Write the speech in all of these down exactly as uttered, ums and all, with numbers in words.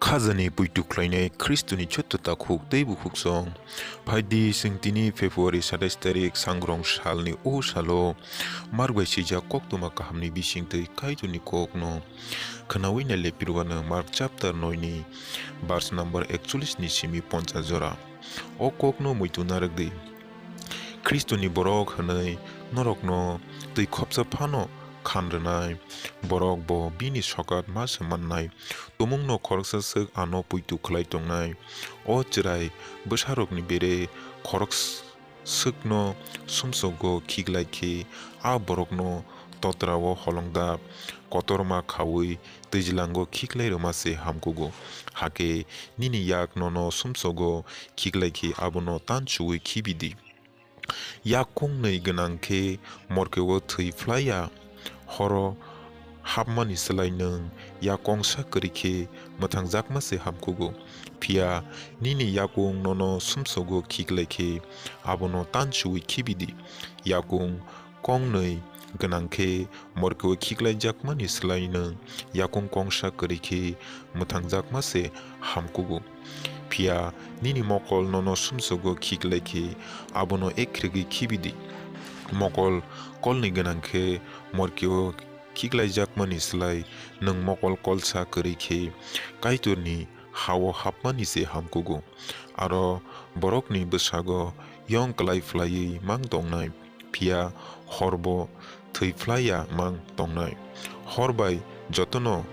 Khajani poito khlainai Khristoni chotto takhuk tei bukhuksong. Phaidi chwng tini February satais tarik sangrong salni o salo Mark bai swijak koktwma kahamni bisingtwi Kaitorni kokno khwnawi nai lepirwano Mark chapter noi ni verse number ekchollish ni simi ponchas jora. O kokno muitu narwkdi. Khristoni borok hwnwi norokno twi khopsa phano khan rwnai, borok bo bini sokat ma se mannai. Tumungno khoroksa swk ano poito khlai tongnai. O chwrai bwsarokni bere khorok s-, swkno sumsogo khiklai khe, a borokno totrao holongdap kotorma khaui twijlango khiklai rwma se hamkugo. Hakhe nini yak nono sumsogo khiklai khe abono tansuui khibidi. Yak kongnwi gwnang khe morkeo thwi phlai ya, horo hapmani slai nwng yak kongsa kwrwi khe mwthangjakma se hamkugo. Phiya nini yakung nono sumsogo khiklai khe abono tansuui khibidi. Yakung kongnwi gwnang khe morkeo khiklaijakmani slai nwng yakung kongsa kwrwi khe mwthangjakma se hamkugo. Phiya nini mokol nono sumsogo khiklai khe abono ekrigwi khibidi. Mokol kolni gwnang khe morkeo khiklaijakmani slai nwng mokol kolsa kwrwi khe Kaitorni ha-o hapmani se hamkugo. Aro borokni bwsago yong klai phlaiwi mang tongnai, phiya horbo thwi phlai ya mang tongnai. Hor bai jotono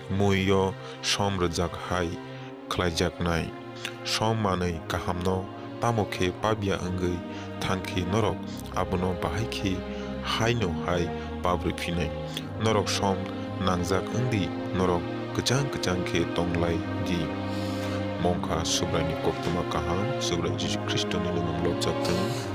mui-o som rwjak hai khlaijaknai. Som manwi kahamno tamo khe pap ya wngwi thang khe norok abono bahai khe haino hai pap rw phinai. Norok som nangjak wng di, norok kwchang kwchang khe tong lai di. Mongkha Subraini koktwma kaham, Subrai Jisu Khristoni mungwi lobjak thung.